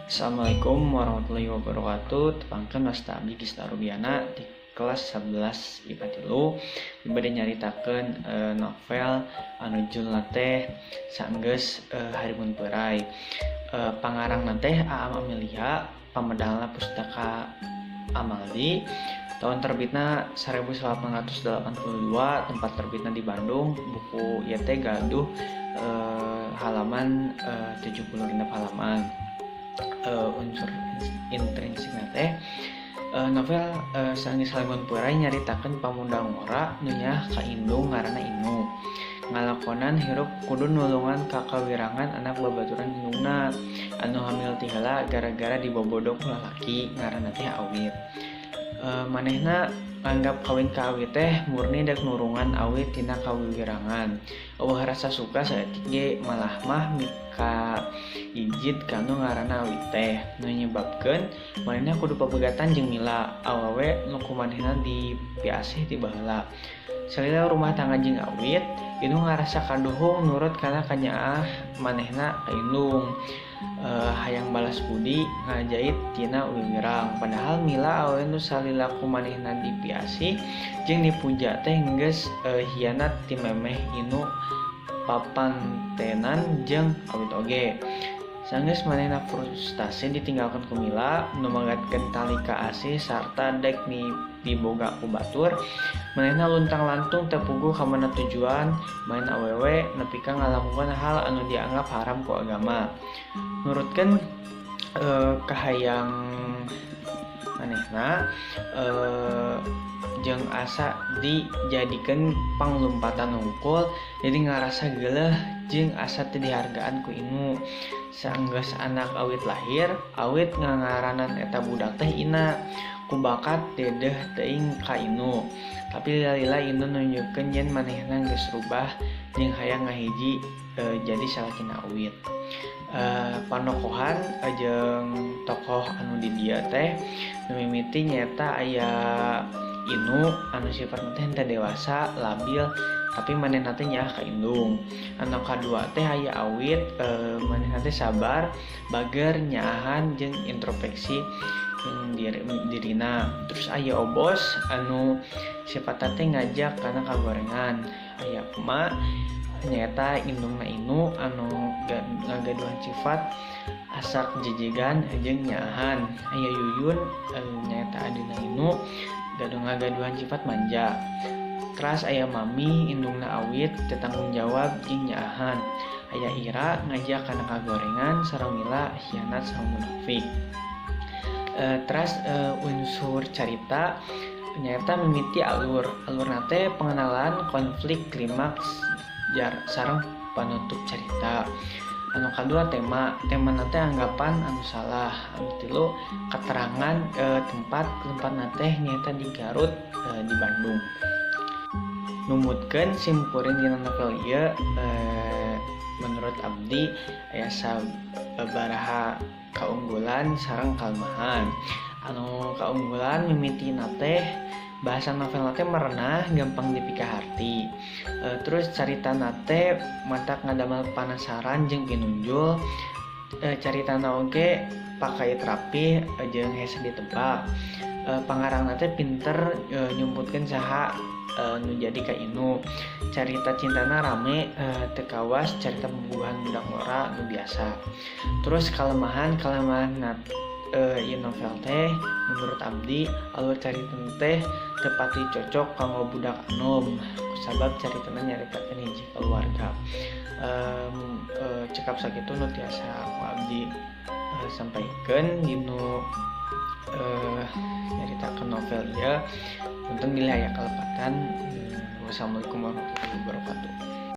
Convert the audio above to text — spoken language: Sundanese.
Assalamualaikum warahmatullahi wabarakatuh. Tepangkeun, wasta abdi Gista Rubiana di kelas 11 IPA 3 bade nyaritakeun novel anu judulna teh Saenggeus Harimun Peuray. Pangarangna teh Aam Amelia, pamedalna Pustaka Amaldi, tahun terbitna 1882, tempat terbitna di Bandung. Buku ieu teh gaduh halaman 76 halaman. Unsur intrinsikna teh novel Saenggeus Halimun Peuray nyaritakeun pamuda ngora nu nyaah ka indung ngaranna Inu, ngalakonan hirup kudu nulungan kakawirangan anak babaturan indungna anu hamil ti heula gara-gara dibobodo ku lalaki ngaranna teh Awit. Manehna nganggap kawin ka Awit teh murni dek nurungan Awit tina kawiwirangan, euweuh rasa suka saeutik ge, malah mah mika ijid kanu ngaranna Awit teh, nu nyebabkeun manehna kudu papegatan jeung Mila, awewe nu ku manehna dipiasih ti baheula. Salila rumah tangga jeung Awit, Inu ngarasa kaduhung nurut kana kanyaah manehna ka indung, hayang balas budi ngajait tina wiwirang, padahal Mila, awewe nu salila ku manehna dipiasih jeung dipuja teh, geus hianat ti memeh Inu papantenan jeung Awit oge. Sanggeus manehna frustasi ditinggalkeun ku Mila nu magatkeun tali kaasih sarta dek diboga ku batur, manehna luntang-lantung teu puguh ka mana tujuan maen awewe nepi ka ngalakukeun hal anu dianggap haram ku agama nurutkeun kahayang manehna jeung asa dijadikeun panglumpatan hungkul, jadi ngarasa geuleuh jeung asa teu dihargaan ku Inu. Sanggeus anak Awit lahir, Awit ngangaranan eta budak teh Ina ku bakat dedeh teuing ka Inu, tapi lila-lila Inu nunjukkeun yen manehna geus rubah jeung hayang ngahiji jadi salakina Awit. Panokohan jeung tokoh anu di dieu teh nu mimiti nyaeta aya Inu anu sifatna teh henteu dewasa, labil, tapi manehna teh nyaah ka indung. Anu kadua teh aya Awit, manehna teh sabar, bager, nyaahan jeung introspeksi jeung dirina. Terus aya Obos anu sifatna teh ngajak kana kagorengan. Aya Emak, nyaeta indungna Inu anu ngagaduhan sifat asak jejegan jeung nyaahan. Aya Yuyun, nyaeta adina Inu, gaduh ngagaduhan sifat manja. Teras aya Mami, indungna Awit, teu tanggung jawab jeung nyaahan. Aya Ira ngajak kana kagorengan sareng Mila hianat sareng munafik. Teras unsur carita nyaeta mimiti alur. Alurna teh pengenalan, konflik, klimaks, jar sareng panutup carita. Anu kadua tema, temana teh anggapan anu salah. Anu tilu keterangan tempat, tempatna teh nyaeta di Garut, di Bandung. Numutkeun simkuring dina novel ieu, menurut abdi aya sababaraha kaunggulan sareng kalemahan. Anu kaunggulan mimitina teh bahasa novelna teh merenah, gampang dipikaharti. Terus caritana teh matak ngadamel panasaran jeung pinunjul. Caritana oge pakait rapih jeung hese ditebak. Pangarangna teh pinter nyumputkeun saha nu jadi ka Inu. Carita cintana rame, teu kawas carita pembubuhan budak ngora nu biasa. Terus kalemahan ieu novel teh menurut abdi alur carita teh teu pati cocok kanggo budak anom kusabab caritana nyaritakeun hiji keluarga. Cekap sakitu nu tiasa ku abdi sampaikeun dinu nyaritakeun novel ieu. Punten bilih aya kalepatan. Wassalamualaikum warahmatullahi wabarakatuh.